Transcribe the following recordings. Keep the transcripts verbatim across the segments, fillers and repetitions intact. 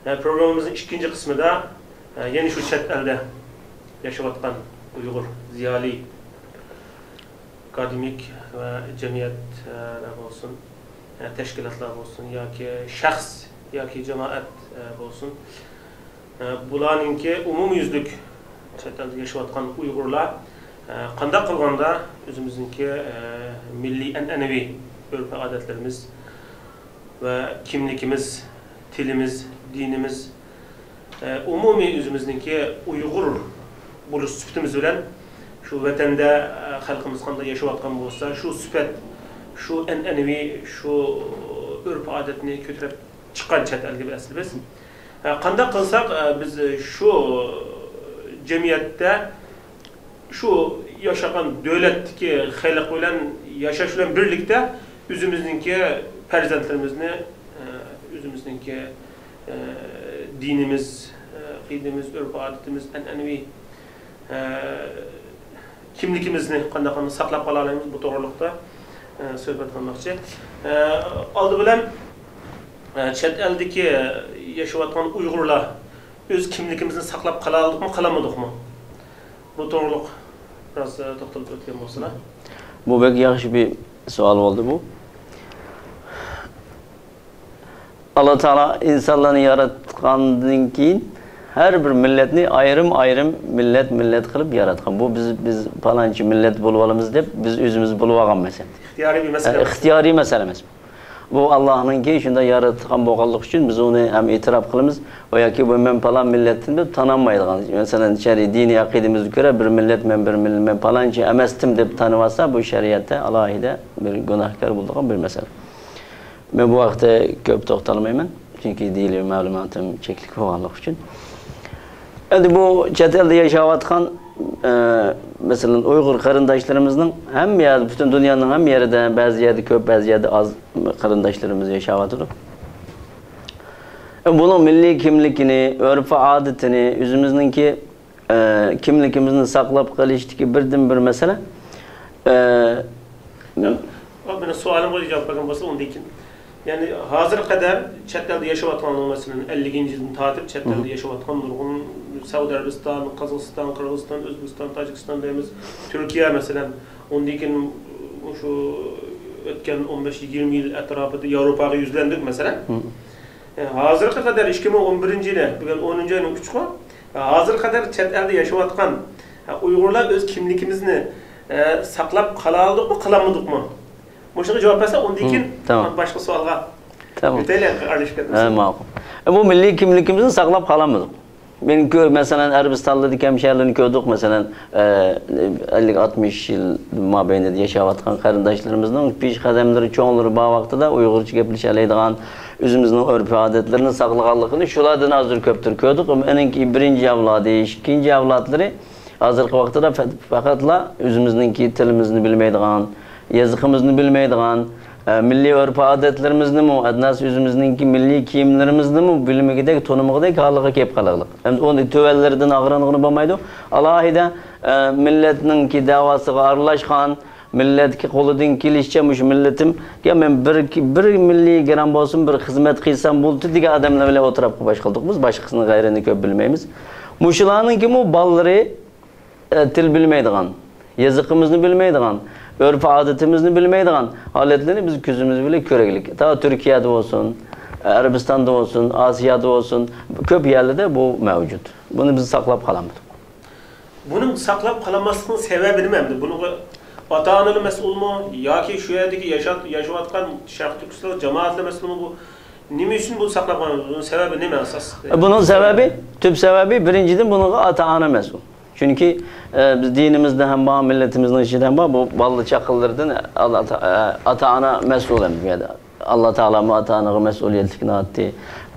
ھە، پروگراممىمىزنىڭ ئىككىنچى قىسمىدا، ھە، يەنە شۇ چەت ئەلدە ياشاۋاتقان ئۇيغۇر زىيالىي، ئاكادېمىك ۋە جەمئىيەتلەر بولسۇن، ھە، تەشكىلاتلار بولسۇن ياكى شەخس ياكى جامائەت، ھە، بولسۇن، ھە، بۇلارنىڭكى ئومۇميۈزلۈك چەت ئەلدە ياشاۋاتقان ئۇيغۇرلار، ھە، قانداق قىلغاندا ئۆزىمىزنىڭكى، ھە، مىللىي ئەنئەنىۋى ئۆرپ-ئادەتلىرىمىز، ۋە كىملىكىمىز، تىلىمىز، دىنىمىز، ئە، ئومۇمىي ئۆزىمىزنىڭكى ئۇيغۇر بولۇش سۈپىتىمىز بىلەن شۇ ۋەتەندە، ئە، خەلقىمىز قانداق ياشاۋاتقان بولسا، شۇ سۈپەت، شۇ ئەنئەنىۋى، شۇ ئۆرپ-ئادەتنى كۆتۈرۈپ چىققان چەت ئەلگە ئەسلى بىز. ئە، قانداق قىلساق، ئە، بىز شۇ جەمئىيەتتە شۇ ياشىغان دۆلەتتىكى خەلق بىلەن ياشاش بىلەن بىرلىكتە ئۆزىمىزنىڭكى پەرزەنتلىرىمىزنى، ئە، ئۆزىمىزنىڭكى، ئە، دىنىمىز، ئە، ئەقىدىمىز، ئۆرپ-ئادىتىمىز، ئەنئەنىۋى، ئە، كىملىكىمىزنى قانداق قىلىپ ساقلاپ قالالايمىز، بۇ توغرىلىقتا، ئە، سۆھبەت قىلماقچى. ئە، ئالدى بىلەن، ئە، چەت ئەلدىكى ياشاۋاتقان ئۇيغۇرلار ئۆز كىملىكىمىزنى ساقلاپ قالالىدۇقمۇ، قالالمىدۇقمۇ؟ بۇ توغرۇلۇق بىراز، ئە، توختىلىپ ئۆتكەن بولسىلا. بۇ بەك ياخشى بىر سوئال بولدى بۇ. ئاللا تائالا ئىنسانلارنى ياراتقاندىن كېيىن ھەر بىر مىللەتنى ئايرىم-ئايرىم مىللەت-مىللەت قىلىپ ياراتقان. بۇ بىز، بىز پالانچى مىللەت بولۇۋالىمىز دەپ بىز ئۆزىمىز بولۇۋالغان ئەمەس ئەمدى. ئىختىيارىي بىر مەسىلە ئە، ئەمەس. ئىختىيارىي مەسىلە ئەمەس. بۇ ئاللانىڭكى شۇنداق ياراتقان بولغانلىقى ئۈچۈن بىز ئۇنى ھەم ئېتىراپ قىلىمىز ۋە ياكى بۇ مەن پالان مىللەتتىن دەپ تانالمايدىغان. مەسىلەن، شەرئىي دىنىي ئەقىدىمىزگە كۆرە بىر مىللەت، مەن بىر مىللەت، مەن پالانچى ئەمەستىم دەپ تانىۋالسا، بۇ شەرىئەتتە ئالاھىدە بىر گۇناھكار بولىدىغان بىر مەسىلە. مەن بۇ ھەقتە كۆپ توختالمايمەن، چۈنكى دېيىلى مەلۇماتىم چەكلىك بولغانلىقى ئۈچۈن. ئەمدى بۇ چەت ئەلدە ياشاۋاتقان، ئە، مەسىلەن، ئۇيغۇر قېرىنداشلىرىمىزنىڭ ھەممە يەردە، پۈتۈن دۇنيانىڭ ھەممە يېرىدە، بەزى يەردە كۆپ، بەزى يەردە ئاز قېرىنداشلىرىمىز ياشاۋاتىدۇ. بۇنىڭ مىللىي كىملىكىنى، ئۆرپ-ئادىتىنى، ئۆزىمىزنىڭكى، ئە، كىملىكىمىزنى ساقلاپ قېلىشتىكى بىردىنبىر مەسىلە، ئە، ئا، مېنىڭ سوئالىمغا جاۋاب بەرگەن بولسا، ئۇندىن كېيىن. يەنى ھازىرغا قەدەر چەت ئەلدە ياشاۋاتقانلار، مەسىلەن، ئەللىكىنچى يىلدىن تارتىپ چەت ئەلدە ياشاۋاتقان نۇرغۇن سەئۇدى ئەرەبىستان، قازاقىستان، قىرغىزىستان، ئۆزبېكىستان، تاجىكىستان دەيمىز، تۈركىيە، مەسىلەن، ئۇندىن كېيىن مۇشۇ ئۆتكەن ئون بەش يىگىرمە يىل ئەتراپىدا ياۋروپاغا يۈزلەندۇق، مەسىلەن. ھازىرغا قەدەر ئىككى مىڭ ئون بىرىنچى يىلى، بۈگۈن ئونىنچى ئاينىڭ ئۈچىكۇ، ھازىرغا قەدەر چەت ئەلدە ياشاۋاتقان ئۇيغۇرلار ئۆز كىملىكىمىزنى، ئە، ساقلاپ قالالىدۇقمۇ، قالالمىدۇقمۇ؟ مۇشۇنىڭغا جاۋاب بەرسە، ئۇندىن كېيىن باشقا سوئالغا ئۆتەيلى، ئارىلىشىپ كەتمىسۇن. ھە، ماقۇل. ئە، بۇ مىللىي كىملىكىمىزنى ساقلاپ قالالمىدۇق. مەن كۆ-، مەسىلەن، ئەرەبىستانلىرىدىكى ھەمشەھەرلەرنى كۆردۇق، مەسىلەن، ئە، ئەللىك ئاتمىش يىل مابەينىدە ياشاۋاتقان قېرىنداشلىرىمىزنىڭ پېشقەدەملىرى، چوڭلىرى بار ۋاقتىدا ئۇيغۇرچە گەپلىشەلەيدىغان، ئۆزىمىزنىڭ ئۆرپ-ئادەتلىرىنى ساقلىغانلىقىنى شۇلاردىن ھازىر كۆپتۇر كۆردۇق. ئەمما ئېنىڭكى بىرىنچى ئەۋلادى، ئىككىنچى ئەۋلادلىرى ھازىرقى ۋاقتىدا پە-، پەقەتلا ئۆزىمىزنىڭكى تىلىمىزنى بىلمەيدىغان، يېزىقىمىزنى بىلمەيدىغان، ئە، مىللىي ئۆرپ-ئادەتلىرىمىزنىمۇ، ئەدناس ئۆزىمىزنىڭكى مىللىي كىيىملىرىمىزنىمۇ بىلمىگۈدەك، تونۇمىغۇدەك ھالغا كېلىپ قالغانلىق. ئەمدى ئۇنى تۆۋەنلىرىدىن ئاغرىنغىلى بولمايدۇ. ئالاھىدە، ئە، مىللەتنىڭكى دەۋاسىغا ئارىلاشقان، مىللەتكە قولىدىن كېلىشىچە مۇشۇ مىللىتىمگە مەن بىر، بىر مىللىي گرام بولسۇن بىر خىزمەت قىلسام بولدى دېگەن ئادەملەر بىلەن ئولتۇراپ باش قىلدۇق بىز. باشقىسىنىڭ غەيرىنى كۆپ بىلمەيمىز. مۇشۇلارنىڭكىمۇ بالىلىرى، ئە، تىل بىلمەيدىغان، يېزىقىمىزنى بىلمەيدىغان، ئۆرپ-ئادىتىمىزنى بىلمەيدىغان ھالەتلىرىنى بىز كۆزىمىز بىلەن كۆرەيلىك. تا تۈركىيەدە بولسۇن، ئەرەبىستاندا بولسۇن، ئاسىيادا بولسۇن، كۆپ يەرلەردە بۇ مەۋجۇت. بۇنى بىز ساقلاپ قالالمىدۇق. بۇنىڭ ساقلاپ قالالماسلىقنىڭ سەۋەبى نېمە ئەمدى؟ بۇنىڭغا ئاتا-ئانىلا مەسئۇلمۇ ياكى شۇ يەردىكى ياشا-، ياشاۋاتقان شەرقىي تۈركىستان جامائەتلا مەسئۇلمۇ؟ بۇ نېمە ئۈچۈن بۇنى ساقلاپ قالمايمىز؟ بۇنىڭ سەۋەبى نېمە ئاساسلىقى؟ بۇنىڭ سەۋەبى، تۈپ سەۋەبى، بىرىنچىدىن، بۇنىڭغا ئاتا-ئانا مەسئۇل. چۈنكى، ئە، بىز دىنىمىزدە ھەم بار، مىللىتىمىزنىڭ ئىچىدە ھەم بار، بۇ بالىلار چاقىلىرىدىن ئاتا-، ئە، ئاتا-ئانا مەسئۇل ھەم بۇ يەردە. ئاللا تائالا ئاتا-ئانىغا مەسئۇلىيەتلىكنى ئارتتى.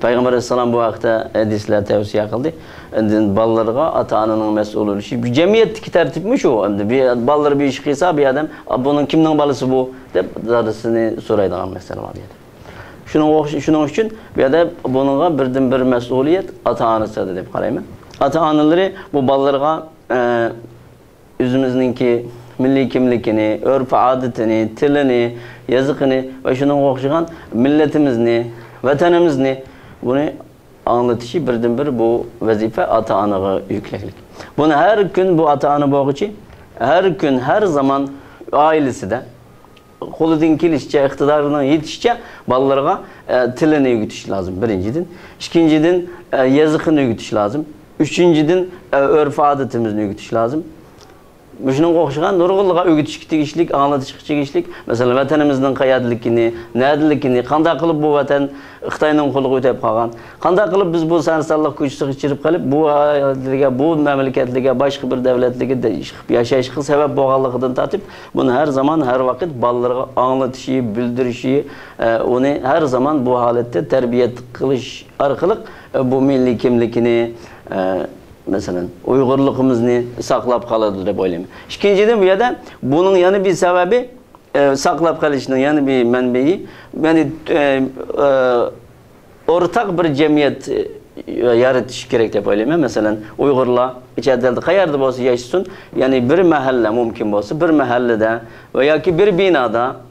پەيغەمبەر ئەلەيھىسسالام بۇ ھەقتە ھەدىسلەر تەۋسىيە قىلدى. ئەمدى بالىلارغا ئاتا-ئانىنىڭ مەسئۇل بولۇشى، بۇ جەمئىيەتتىكى تەرتىپمۇ شۇ. ئەمدى بىر بالىلار بىر ئىش قىلسا، بىر ئادەم، «ئا، بۇنىڭ كىمنىڭ بالىسى بۇ؟» دەپ دادىسىنى سورايدىغان مەسىلە بار بۇ يەردە. شۇنىڭغا ئوخش-، شۇنىڭ ئۈچۈن بۇ يەردە بۇنىڭغا بىردىنبىر مەسئۇلىيەت ئاتا-ئانىسىدا دەپ قارايمەن. ئاتا-ئانىلىرى بۇ بالىلىرىغا، ئە، ئۆزىمىزنىڭكى مىللىي كىملىكىنى، ئۆرپ-ئادىتىنى، تىلىنى، يېزىقىنى ۋە شۇنىڭغا ئوخشىغان مىللىتىمىزنى، ۋەتىنىمىزنى، بۇنى ئاڭلىتىشى بىردىنبىر بۇ ۋەزىپە ئاتا-ئانىغا يۈكلەكلىك. بۇنى ھەر كۈن بۇ ئاتا-ئانا بولغۇچى، ھەر كۈن، ھەر زامان ئائىلىسىدە قولىدىن كېلىشىچە، ئىقتىدارىنىڭ يېتىشىچە بالىلىرىغا، ئە، تىلىنى ئۆگىتىش لازىم، بىرىنچىدىن. ئىككىنچىدىن، ئە، يېزىقىنى ئۆگىتىش لازىم. ئۈچىنچىدىن، ئە، ئۆرپ-ئادىتىمىزنى ئۆگىتىش لازىم. مۇشۇنىڭغا ئوخشىغان نۇرغۇنلىغان ئۆگىتىشكە تېگىشلىك، ئاڭلىتىشقا تېگىشلىك، مەسىلەن، ۋەتىنىمىزنىڭ قەيەردىلىكىنى، نەدىلىكىنى، قانداق قىلىپ بۇ ۋەتەن خىتاينىڭ قولىغا ئۆتۈپ قالغان، قانداق قىلىپ بىز بۇ سەرسانلىق كوچىسىغا چىرىپ قېلىپ، بۇ ئائىلىلەرگە، بۇ مەملىكەتلەرگە، باشقا بىر دۆلەتلەرگە دە-، ياشاشقا سەۋەب بولغانلىقىدىن تارتىپ، بۇنى ھەر زامان، ھەر ۋاقىت بالىلىرىغا ئاڭلىتىشى، بىلدۈرۈشى، ئە، ئۇنى ھەر زامان بۇ ھالەتتە تەربىيە قىلىش ئارقىلىق، ئە، بۇ مىللىي كىملىكىنى، ئە، مەسىلەن، ئۇيغۇرلۇقىمىزنى ساقلاپ قالىدۇ دەپ ئويلايمەن. ئىككىنچىدىن، بۇ يەردە بۇنىڭ يەنە بىر سەۋەبى، ئە، ساقلاپ قېلىشنىڭ يەنە بىر مەنبىيى، يەنى، ئە، ئە، ئورتاق بىر جەمئىيەت، ئە، يارىتىش كېرەك دەپ ئويلايمەن. مەسىلەن، ئۇيغۇرلار چەت ئەلدە قەيەردە بولسا ياشىسۇن، يەنى بىر مەھەللە، مۇمكىن بولسا، بىر مەھەللىدە ۋە ياكى بىر بىنادا،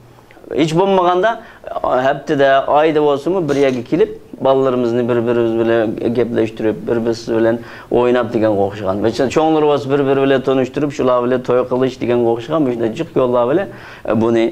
ھېچ بولمىغاندا، ھەپتىدە، ئايدا بولسىمۇ بىر يەرگە كېلىپ، بالىلىرىمىزنى بىر-بىرىمىز بىلەن گەپلەشتۈرۈپ، بىر-بىرسى بىلەن ئويناپ دېگەنگە ئوخشىغان. مەسىلەن، چوڭلىرى بولسا بىر-بىرى بىلەن تونۇشتۇرۇپ، شۇلار بىلەن توي قىلىش دېگەنگە ئوخشىغان مۇشۇنداق جىق يوللار بىلەن، ئە، بۇنى،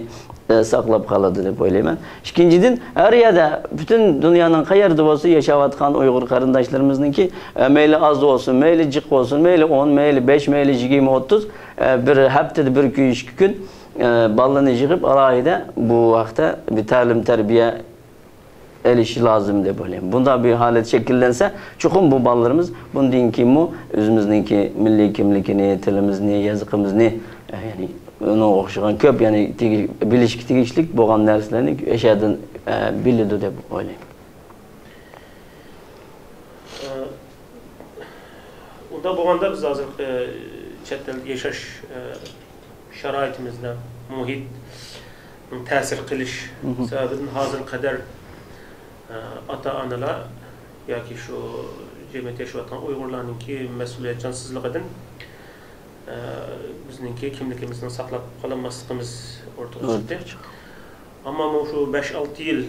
ئە، ساقلاپ قالىدۇ دەپ ئويلايمەن. ئىككىنچىدىن، ھەر يەردە، پۈتۈن دۇنيانىڭ قەيەردە بولسا ياشاۋاتقان ئۇيغۇر قېرىنداشلىرىمىزنىڭكى، ئە، مەيلى ئاز بولسۇن، مەيلى جىق بولسۇن، مەيلى ئون، مەيلى بەش، مەيلى يىگىرمە، ئوتتۇز، ئە، بىر ھەپتىدە بىر كۈن، ئىككى كۈن، ئە، بالىنى يىغىپ، ئالاھىدە بۇ ھەقتە بىر تەلىم-تەربىيە ئېلىشى لازىم دەپ ئويلايمەن. بۇنداق بىر ھالەت شەكىللەنسە، چوقۇم بۇ بالىلىرىمىز بۇندىن كېيىنمۇ ئۆزىمىزنىڭكى مىللىي كىملىكىنى، تىلىمىزنى، يېزىقىمىزنى، ئە، يەنى ئۇنىڭغا ئوخشىغان كۆپ، يەنى تېگىش-، بىلىشكە تېگىشلىك بولغان نەرسىلەرنى ئەشەدىن، ئە، بىلىدۇ دەپ ئويلايمەن. ئۇنداق بولغاندا بىز ھازىرقى چەت ئەلدە ياشاش، ئە، شارائىتىمىزنىڭ، مۇھىت تەسىر قىلىش مهم. سەۋەبىدىن ھازىرغا قەدەر، ئە، ئاتا-ئانىلار ياكى شۇ جەمئىيەتتە ياشاۋاتقان ئۇيغۇرلارنىڭكى مەسئۇلىيەتچانسىزلىقىدىن، ئە، بىزنىڭكى كىملىكىمىزنىڭ ساقلاپ قالالماسلىقىمىز ئورتىغا چىقتى. ئورتىغا چىقتى. ئەمما مۇشۇ بەش-ئالتە يىل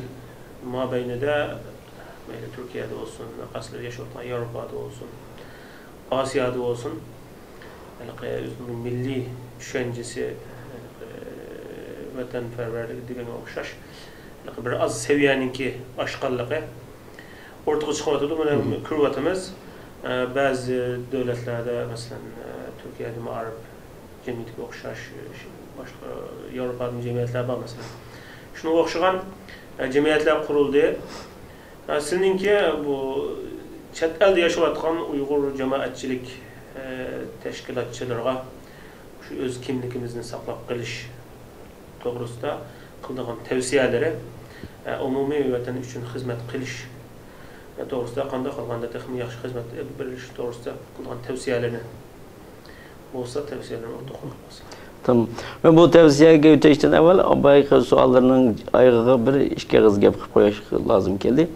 مابەينىدە، مەيلى تۈركىيەدە بولسۇن، قەيسىلەردە ياشاۋاتقان ياۋروپادا بولسۇن، ئاسىيادا بولسۇن، ھېلىقى ئۆزىنىڭ مىللىي چۈشەنچىسى، ھېلىقى ۋەتەنپەرۋەرلىكى دېگەنگە ئوخشاش، ھېلىقى بىر ئاز سەۋىيەنىڭكى ئاشقانلىقى ئورتىغا چىقىۋاتىدۇ. بۇنى مم. كۆرۈۋاتىمىز. ئە، بەزى دۆلەتلەردە، مەسىلەن، ئە، تۈركىيەدە مائارىپ جەمئىيىتىگە ئوخشاش، ئە، باشقا ياۋروپادىمۇ جەمئىيەتلەر بار، مەسىلەن. شۇنىڭغا ئوخشىغان، ئە، جەمئىيەتلەر قۇرۇلدى. ئە، سىلىنىڭكى بۇ چەت ئەلدە ياشاۋاتقان ئۇيغۇر جامائەتچىلىك، ئە، تەشكىلاتچىلىرىغا شۇ ئۆز كىملىكىمىزنى ساقلاپ قېلىش توغرىسىدا قىلىدىغان تەۋسىيەلىرى، ئە، ئومۇمىي ۋەتەن ئۈچۈن خىزمەت قىلىش توغرىسىدا، قانداق قىلغاندا تېخىمۇ ياخشى خىزمەت ئېلىپ بېرىلىشى توغرىسىدا قىلىدىغان تەۋسىيەلىرىنى بولسا، تەۋسىيەلىرىنى ئوتتۇرىغا قويۇپ قويسا. تامام. مەن بۇ تەۋسىيەگە ئۆتۈشتىن ئەۋۋەل بايىقى سوئاللارنىڭ ئايىغىغا بىر ئىككى ئېغىز گەپ قىلىپ قويۇش لازىم كەلدى.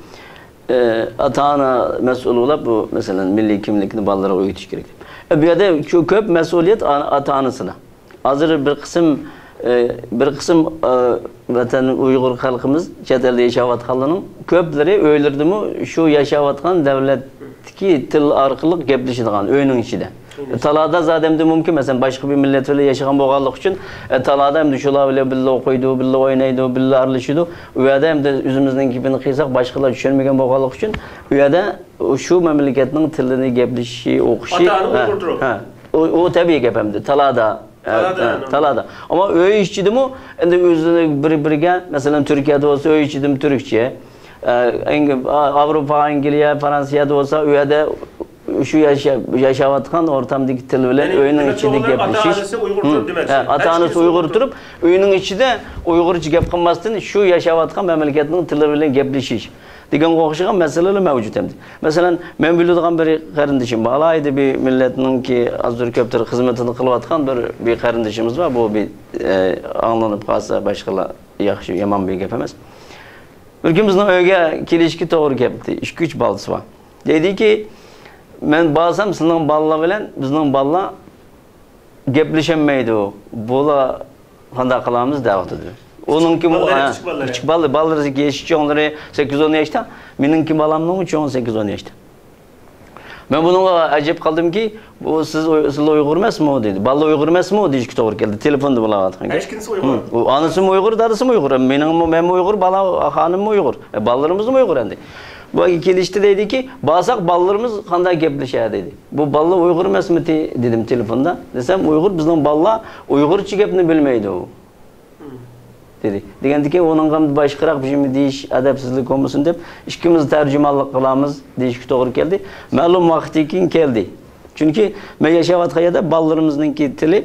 ئە، ئاتا-ئانا مەسئۇل بولاپ، بۇ، مەسىلەن، مىللىي كىملىكنى بالىلارغا ئۆگىتىش كېرەك. ئە، بۇ يەردە كۆ-، كۆپ مەسئۇلىيەت ئانا-، ئاتا-ئانىسىدا. ھازىر بىر قىسىم، ئە، بىر قىسىم، ئە، ۋەتەن ئۇيغۇر خەلقىمىز چەت ئەلدە ياشاۋاتقانلارنىڭ كۆپلىرى ئۆيلىرىدىمۇ شۇ ياشاۋاتقان دۆلەتتىكى تىل ئارقىلىق گەپلىشىدىغان ئۆينىڭ ئىچىدە. تالادا زادى ئەمدى مۇمكىن، مەسىلەن، باشقا بىر مىللەت بىلەن ياشىغان بولغانلىقى ئۈچۈن، ئە، تالادا ئەمدى شۇلار بىلەن بىللە ئوقۇيدۇ، بىللە ئوينايدۇ، بىللە ئارىلىشىدۇ. ئۇ يەردە ئەمدى ئۆزىمىزنىڭ گېپىنى قىلساق، باشقىلار چۈشەنمىگەن بولغانلىقى ئۈچۈن، ئۇ يەردە شۇ مەملىكەتنىڭ تىلىنى گەپلىشىشى، ئوقۇشى، ئاتا-ئانا ھە، ئۇيغۇر تۇرۇپ. ھە. ئۇ، ئۇ تەبىئىي گەپ ئەمدى، تالادا. تالادا، ھە، نورمال. تالادا. ئەمما ئۆي ئىچىدىمۇ ئەمدى ئۆزىنى بىر-بىرىگە، مەسىلەن، تۈركىيەدە بولسا ئۆي ئىچىدىمۇ تۈركچە. ئە، ئەنگ-، ئا-، ئاۋروپا، ئانگلىيە، فرانسىيەدە بولسا ئۇ يەردە شۇ ياشا-، ياشاۋاتقان ئورتامدىكى تىل بىلەن ئۆينىڭ ئىچىدە گەپلىشىش. ئاتا-ئانىسى ئۇيغۇر تۇرۇپ، دېمەكچى. ھە، ئاتا-ئانىسى ئۇيغۇر تۇرۇپ، ئۆينىڭ ئىچىدە ئۇيغۇرچە گەپ قىلماستىن، شۇ ياشاۋاتقان مەملىكەتنىڭ تىلى بىلەن گەپلىشىش دېگەنگە ئوخشىغان مەسىلىلەر مەۋجۇت ئەمدى. مەسىلەن، مەن بىلىدىغان بىر قېرىندىشىم بار. ئالاھىدە بىر مىللەتنىڭكى ئازدۇر كۆپتۇر خىزمىتىنى قىلىۋاتقان بىر، بىر قېرىندىشىمىز بار. بۇ بىر، ئە، ئاڭلىنىپ قالسا باشقىلار ياخشى، يامان بىر گەپ ئەمەس. بىر كۈن بىزنىڭ ئۆيگە كېلىشكە توغرا كەپتۇ. ئىككى، ئۈچ بالىسى بار. دەيدىكى، مەن بارسام سىلىنىڭ بالىلار بىلەن بىزنىڭ بالىلار گەپلىشەلمەيدۇ. بۇلار قانداق قىلامىز دەۋاتىدۇ. ئۇنىڭكى، بالىلىرى، ھە، كىچىك بالىلىرى. كىچىك بالا، بالىلىرى يېشى چوڭلىرى سەككىز ئون ياشتا، مېنىڭكى بالامنىڭمۇ چوڭى سەككىز ئون ياشتا. مەن بۇنىڭغا ئەجەب قالدىمكى، بۇ سىز ئۇي-، سىلەر ئۇيغۇر ئەمەسمۇ؟ دېدى. بالىلار ئۇيغۇر ئەمەسمۇ؟ دېيىشكە توغرا كەلدى. تېلېفوندا بولۇۋاتقان گەپ. ھەر ئىككىلىسى ئۇيغۇر. ھىم. ئۇ ئانىسىمۇ ئۇيغۇر، دادىسىمۇ ئۇيغۇر. مېنىڭمۇ، مەنمۇ ئۇيغۇر، بالا، خانىممۇ ئۇيغۇر. ئە، بالىلىرىمىزمۇ ئۇيغۇر ئەمدى. بۇ كېلىشتى دەيدىكى، بارساق بالىلىرىمىز قانداق گەپلىشە دېدى. بۇ بالىلار ئۇيغۇر ئەمەسمىتى دېدىم تېلېفوندا. دېسەم، ئۇيغۇر، بىزنىڭ بالىلار ئۇيغۇرچە گەپنى بىلمەيدۇ. دېدى. دېگەندىكىن ئۇنىڭغا باشقىراق بىر نېمە دېيىش ئەدەپسىزلىك بولمىسۇن دەپ، ئىككىمىز تەرجىمانلىق قىلىمىز دېيىشكە توغرا كەلدى. مەلۇم ۋاقىتتىن كېيىن كەلدى. چۈنكى مەن ياشاۋاتقان يەردە بالىلىرىمىزنىڭكى تىلى،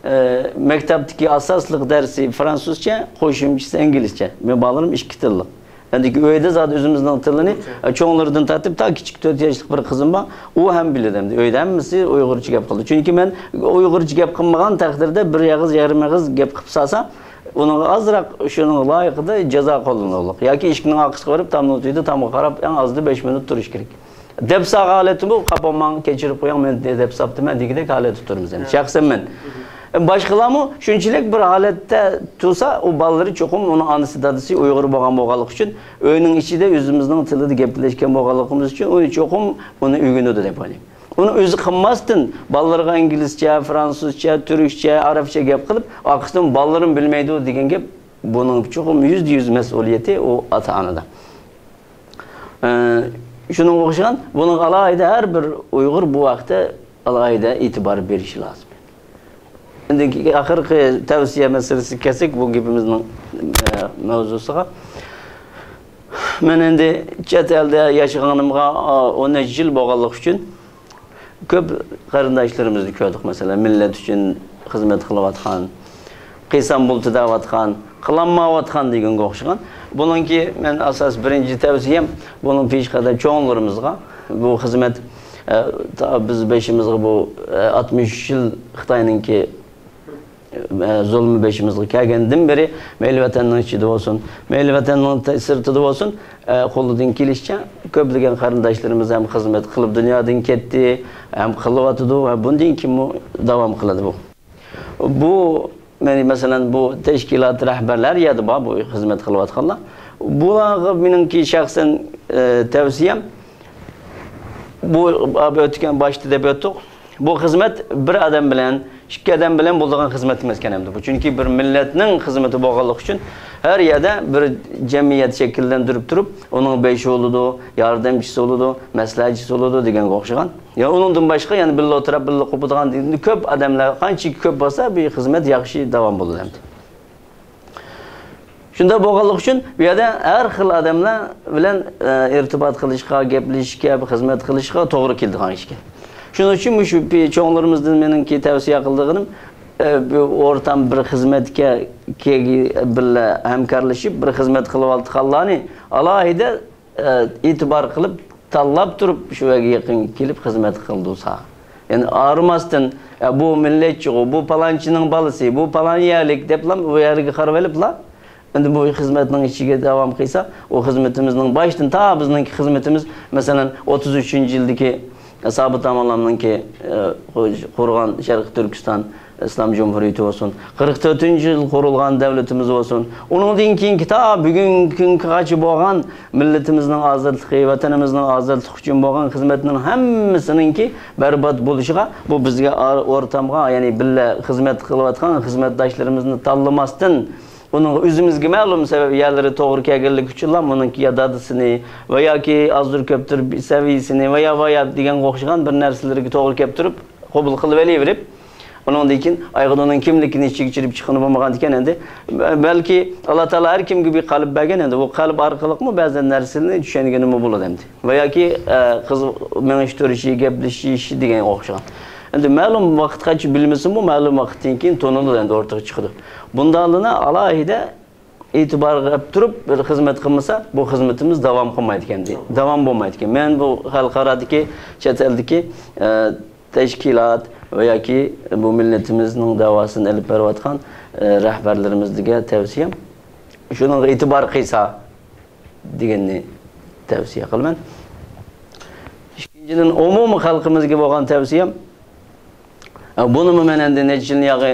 ئە، مەكتەپتىكى ئاساسلىق دەرسى فرانسۇزچە، قوشۇمچىسى ئىنگلىزچە. مېنىڭ بالىلىرىم ئىككى تىللىق. ئەمدىكى ئۆيدە زادى ئۆزىمىزنىڭ تىلىنى، ئە، چوڭلىرىدىن تارتىپ تا كىچىك تۆت ياشلىق بىر قىزىم بار. ئۇ ھەم بىلىدۇ ئەمدى. ئۆيدە ھەممىسى ئۇيغۇرچە گەپ قىلىدۇ. چۈنكى مەن ئۇيغۇرچە گەپ قىلمىغان تەقدىردە بىر ئېغىز، يېرىم ئېغىز گەپ قىلىپ سالسا، ئۇنىڭغا ئازراق شۇنىڭغا لايىقىدا جازا قوللىنىدۇ. ياكى ئىشىكنىڭ ئارقىسىغا بېرىپ، تامنىڭ تۈۋىدە تامغا قاراپ، ئەڭ ئازدا بەش مىنۇت تۇرۇش كېرەك. دەپ سالغان ھالەتتىمۇ، قاپالماڭ، كەچۈرۈپ قويۇڭ، مەن دەپ ساپتىمەن دېگۈدەك ھالەتتە تۇرىمىز ئەمدى. ھە. شەخسەن مەن. ئە، باشقىلارمۇ شۇنچىلىك بىر ھالەتتە تۇرسا، ئۇ بالىلىرى چوقۇم ئۇنىڭ ئانىسى، دادىسى ئۇيغۇر بولغان بولغانلىقى ئۈچۈن، ئۆينىڭ ئىچىدە ئۆزىمىزنىڭ تىلىدا گەپلەشكەن بولغانلىقىمىز ئۈچۈن، ئۇنى چوقۇم ئۇنى ئۆگىنىدۇ دەپ ئويلايمەن. ئۇنى ئۆزى قىلماستىن، بالىلىرىغا ئىنگلىزچە، فرانسۇزچە، تۈركچە، ئەرەبچە گەپ قىلىپ، ئارقىسىدىن بالىلىرىم بىلمەيدۇ دېگەن گەپ، بۇنىڭ چوقۇم يۈزدە يۈز مەسئۇلىيىتى ئۇ ئاتا-ئانىدا. ئە، شۇنىڭغا ئوخشىغان، بۇنىڭغا ئالاھىدە ھەر بىر ئۇيغۇر بۇ ھەقتە ئالاھىدە ئېتىبار بېرىشى لازىم. ئەمدى ئاخىرقى تەۋسىيە مەسىلىسىگە كەلسەك، بۇ گېپىمىزنىڭ، ئە، مەۋزۇسىغا. مەن ئەمدى چەت ئەلدە ياشىغىنىمغا، ئا، ئون نەچچە يىل بولغانلىقى ئۈچۈن، كۆپ قېرىنداشلىرىمىزنى كۆردۇق، مەسىلەن، مىللەت ئۈچۈن خىزمەت قىلىۋاتقان، قىلسام بولدى دەۋاتقان، قىلالمايۋاتقان دېگەنگە ئوخشىغان. بۇنىڭكى مەن ئاساس بىرىنچى تەۋسىيەم، بۇنىڭ پېشقەدەم چوڭلىرىمىزغا، بۇ خىزمەت، ئە، تا بىز بېشىمىزغا بۇ، ئە، ئاتمىش ئۈچ يىل خىتاينىڭكى ئە، زۇلمى بېشىمىزغا كەلگەندىن بېرى، مەيلى ۋەتەننىڭ ئىچىدە بولسۇن، مەيلى ۋەتەننىڭ تە-، سىرتىدا بولسۇن، ئە، قولىدىن كېلىشىچە كۆپلىگەن قېرىنداشلىرىمىز ھەم خىزمەت قىلىپ دۇنيادىن كەتتى، ھەم قىلىۋاتىدۇ ۋە بۇندىن كېيىنمۇ داۋام قىلىدۇ بۇ. بۇ، مەن-، مەسىلەن، بۇ تەشكىلات رەھبەرلەر يەردە بار، بۇ خىزمەت قىلىۋاتقانلار. بۇلارغا مېنىڭكى شەخسەن، ئە، تەۋسىيەم، بۇ، ئۆتكەن باشتا دەپ ئۆتتۇق. بۇ خىزمەت بىر ئادەم بىلەن، ئىككى ئادەم بىلەن بولىدىغان خىزمەت ئەمەسكەن ئەمدى بۇ. چۈنكى بىر مىللەتنىڭ خىزمىتى بولغانلىقى ئۈچۈن ھەر يەردە بىر جەمئىيەت شەكىللەندۈرۈپ تۇرۇپ، ئۇنىڭ بېشى بولىدۇ، ياردەمچىسى بولىدۇ، مەسلىھەتچىسى بولىدۇ دېگەنگە ئوخشىغان. يا ئۇنىڭدىن باشقا يەنە بىللە ئولتۇرۇپ، بىللە قوپىدىغان كۆپ ئادەملەر قانچىكى كۆپ بولسا، بۇ خىزمەت ياخشى داۋام بولىدۇ ئەمدى. شۇنداق بولغانلىقى ئۈچۈن بۇ يەردە ھەر خىل ئادەملەر بىلەن، ئە، ئىرتىبات قىلىشقا، گەپلىشىشكە، خىزمەت قىلىشقا توغرا كېلىدىغان ئىشكەن. شۇنىڭ ئۈچۈن مۇشۇ پى-، چوڭلىرىمىزدىن مېنىڭكى تەۋسىيە قىلىدىغىنىم، ئە، بۇ ئورتام بىر خىزمەتكە كېگى-، بىللە ھەمكارلىشىپ، بىر خىزمەت قىلىۋاتقانلارنى ئالاھىدە، ئە، ئېتىبار قىلىپ، تاللاپ تۇرۇپ شۇ يەرگە يېقىن كېلىپ خىزمەت قىلدۇرسا. يەنى ئايرىماستىن، ئە، بۇ مىللەتچىغۇ، بۇ پالانچىنىڭ بالىسى، بۇ پالان يەرلىك دەپلا ئۇ يەرگە قارىۋېلىپلا، ئەمدى بۇ خىزمەتنىڭ ئىچىگە داۋام قىلسا، ئۇ خىزمىتىمىزنىڭ باشتىن تا بىزنىڭكى خىزمىتىمىز، مەسىلەن، ئوتتۇز ئۈچىنچى يىلدىكى سابىت ئاماللامنىڭكى، ئە، قۇرغان شەرقىي تۈركىستان ئىسلام جۇمھۇرىيىتى بولسۇن، قىرىق تۆتىنچى يىل قۇرۇلغان دەۋلىتىمىز بولسۇن، ئۇنىڭدىن كېيىنكى تا بۈگۈنكى كۈنگىچە بولغان مىللىتىمىزنىڭ ئازادلىقى، ۋەتىنىمىزنىڭ ئازادلىقى ئۈچۈن بولغان خىزمەتنىڭ ھەممىسىنىڭكى بەربات بولۇشىغا، بۇ بىزگە ئار-، ئورتامغا، يەنى بىللە خىزمەت قىلىۋاتقان خىزمەتداشلىرىمىزنى تاللىماستىن، ئۇنىڭغا ئۆزىمىزگە مەلۇم سەۋەب يەرلىرى توغرا كەلگەنلىكى ئۈچۈنلا، ئۇنىڭكى يا دادىسىنى ۋە ياكى ئازدۇر كۆپتۇر سەۋىيىسىنى ۋە يا، ۋە يا دېگەنگە ئوخشىغان بىر نەرسىلىرىگە توغرا كەپ تۇرۇپ، قوبۇل قىلىۋېلىۋېرىپ، ئۇنىڭدىن كېيىن ئايغىدۇرنىڭ كىملىكىنى ئىچىگە چىرىپ چىققىنى بولمىغاندىكىن ئەمدى، بەلكى ئاللا تائالا ھەر كىمگە بىر قەلب بەرگەن ئەمدى، ئۇ قەلب ئارقىلىقمۇ بەزى نەرسىلەرنى چۈشەنگىنىمۇ بولىدۇ ئەمدى. ۋە ياكى، ئە، قىز مېڭىش تۇرۇشى، گەپلىشىشى دېگەنگە ئوخشىغان. ئەمدى مەلۇم ۋاقىتقىچە بىلمىسىمۇ، مەلۇم ۋاقىتتىن كېيىن تونۇلىدۇ ئەمدى، ئوتتۇرىغا چىقىدۇ. بۇنداقلىرىنى ئالاھىدە ئېتىبارغا ئېلىپ تۇرۇپ بىر خىزمەت قىلمىسا، بۇ خىزمىتىمىز داۋام قىلمايدىكەن، داۋام بولمايدىكەن. مەن بۇ خەلقئارادىكى، چەت ئەلدىكى، ئە، تەشكىلات ۋە ياكى بۇ مىللىتىمىزنىڭ داۋاسىنى ئېلىپ بېرىۋاتقان، ئە، رەھبەرلىرىمىزگە تەۋسىيەم، شۇنىڭغا ئېتىبار قىلسا دېگەننى تەۋسىيە قىلىمەن. ئىككىنچىدىن، ئومۇمىي خەلقىمىزگە بولغان تەۋسىيەم، ئە، بۇنىمۇ مەن ئەمدى نەچچە يىلنى ياغى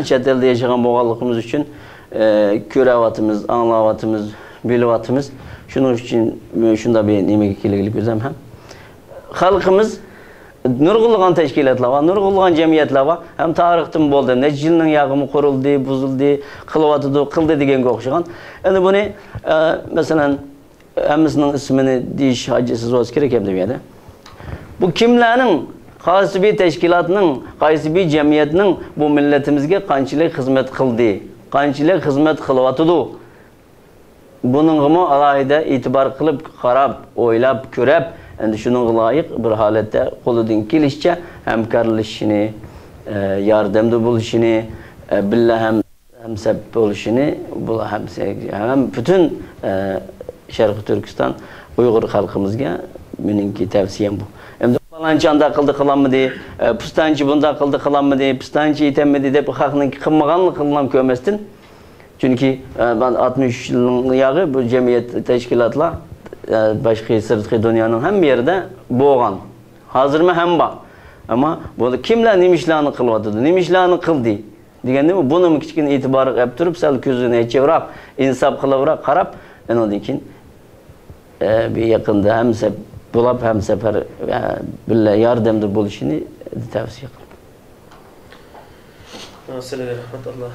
چەت ئەلدە ياشىغان بولغانلىقىمىز ئۈچۈن، ئە، كۆرۈۋاتىمىز، ئاڭلاۋاتىمىز، بىلىۋاتىمىز. شۇنىڭ ئۈچۈن شۇنداق بىر نېمىگە كەلگىلى ئۆزۈم ھەم. خەلقىمىز نۇرغۇنلىغان تەشكىلاتلار بار، نۇرغۇنلىغان جەمئىيەتلەر بار. ھەم تارىختىن بولدى، نەچچە يىلنىڭ ياغىمۇ قۇرۇلدى، بۇزۇلدى، قىلىۋاتىدۇ، قىلدى دېگەنگە ئوخشىغان. ئەمدى بۇنى، ئە، مەسىلەن، ھەممىسىنىڭ ئىسمىنى دېيىش ھاجەتسىز بولسا كېرەك ھەم بۇ يەردە. بۇ كىملەرنىڭ، قايسى بىر تەشكىلاتنىڭ، قايسى بىر جەمئىيەتنىڭ بۇ مىللىتىمىزگە قانچىلىك خىزمەت قىلدى، قانچىلىك خىزمەت قىلىۋاتىدۇ؟ بۇنىڭغىمۇ ئالاھىدە ئېتىبار قىلىپ، قاراپ، ئويلاپ، كۆرۈپ، ئەمدى شۇنىڭغا لايىق بىر ھالەتتە قولىدىن كېلىشىچە ھەمكارلىشىشىنى، ئە، ياردەمدە بولۇشىنى، ئە، بىللە ھەم ھەمسەپ بولۇشىنى، بۇ ھەم، ھەم پۈتۈن، ئە، شەرقىي تۈركىستان ئۇيغۇر خەلقىمىزگە مېنىڭكى تەۋسىيەم بۇ. ئەمدى پالانچى ئانداق قىلدى، قىلالمىدى، ئە، پۇستانچى بۇنداق قىلدى، قىلالمىدى، پۇستانچى يېتەلمىدى دەپ خەقنىڭ قىلمىغانلىقىنى كۆرمەستىن، چۈنكى، ئە، مەن ئاتمىش ئۈچ يىلنىڭ ياغى بۇ جەمئىيەت، تەشكىلاتلار، ئە، باشقا سىرتقى دۇنيانىڭ ھەممە يېرىدە بولغان. ھازىرمۇ ھەم بار. ئەمما بۇ كىملەر نېمە ئىشلارنى قىلىۋاتىدۇ، نېمە ئىشلارنى قىلدى؟ دېگەندىمۇ، بۇنىمۇ كىچىككىنە ئېتىبار قىلىپ تۇرۇپ، سەل كۆزىنى ئېچىۋراق، ئىنساپ قىلىۋراق قاراپ، ئۇنىڭدىن كېيىن، ئە، بىر يېقىندا ھەمسەپ بولاپ، ھەمسەپەر، ئە، بىللە ياردەمدە بولۇشىنى تەۋسىيە قىلىمەن. سىلەرگە رەھمەت، ئاللا.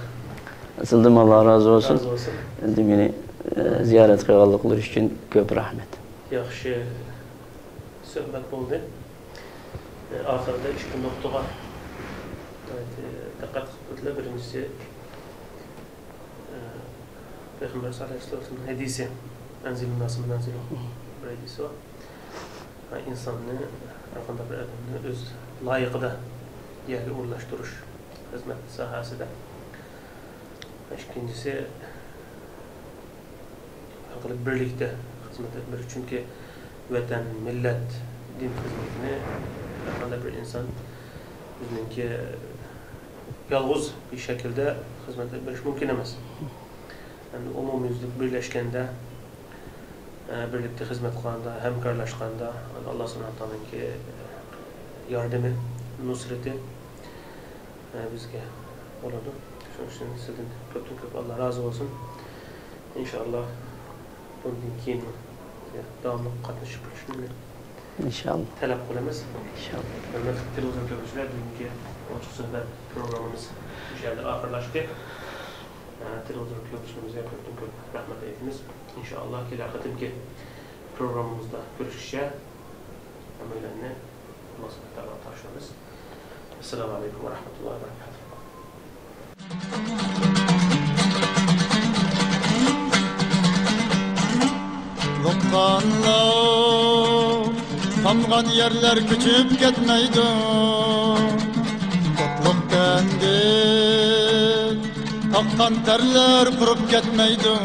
سىلدىن ئاللا رازى بولسۇن. رازى بولسۇن. ئەمدى مېنى، ئە، زىيارەت قىلغانلىقلىرى ئۈچۈن كۆپ رەھمەت. ياخشى سۆھبەت بولدى. ئاخىرىدا ئىككى نۇقتىغا دىققەت قىلىپ ئۆتتىلەر. بىرىنچىسى، پەيغەمبەر ئەلەيھىسسالاتۇ ۋەسسالامنىڭ ھەدىسى، «ئەنزىلۇن ناسە مانازىلەھۇم» بىر ھەدىسى بار. ئىنساننى، ھەرقانداق بىر ئادەمنى ئۆز لايىقىدا يەرگە ئورۇنلاشتۇرۇش خىزمەت ساھەسىدە. ئىككىنچىسى، ھەر قانداق بىرلىكتە خىزمەت ئېلىپ بېرىش. چۈنكى ۋەتەن، مىللەت، دىن خىزمىتىنى ھەر قانداق بىر ئىنسان ئۆزىنىڭكى يالغۇز بىر شەكىلدە خىزمەت ئېلىپ بېرىش مۇمكىن ئەمەس. ئەمدى ئومۇميۈزلۈك بىرلەشكەندە، ئە، بىرلىكتە خىزمەت قىلغاندا، ھەمكارلاشقاندا، ئاللا سۇبھانەھۇ ۋە تائالانىڭكى ياردىمى، نۇسرىتى، ئە، بىزگە بولىدۇ. شۇنىڭ ئۈچۈن سىزدىن كۆپتىن كۆپ ئاللا رازى بولسۇن. ئىنشائاللا، بۇندىن كېيىن داۋاملىق قاتنىشىپ تۇرۇشنى ئىنشائاللا تەلەپ قىلىمىز. ئىنشائاللا. ھۆرمەتلىك تېلېۋىزور كۆرگۈچىلەر، بۈگۈنكى ئوچۇق سۆھبەت پروگراممىمىز مۇشۇ يەردە ئاخىرلاشتى. ئە، تېلېۋىزور كۆرگۈچىلىرىمىزگە كۆپتىن كۆپ رەھمەت ئېيتىمىز. ئىنشائاللا، كېلەر قېتىمقى پروگراممىمىزدا كۆرۈشكىچە ھەممەيلەننى ئاللا سۇبھانەھۇ ۋە تائالاغا تاپشۇرىمىز. ئەسسالامۇ ئەلەيكۇم ۋە رەھمەتۇللاھى ۋە بەرىكاتۇھ. لوققانلار تامغان يەرلەر كۆچۈپ كەتمەيدۇ. ئوتلۇق تەندىن ئاققان تەرلەر قۇرۇپ كەتمەيدۇ.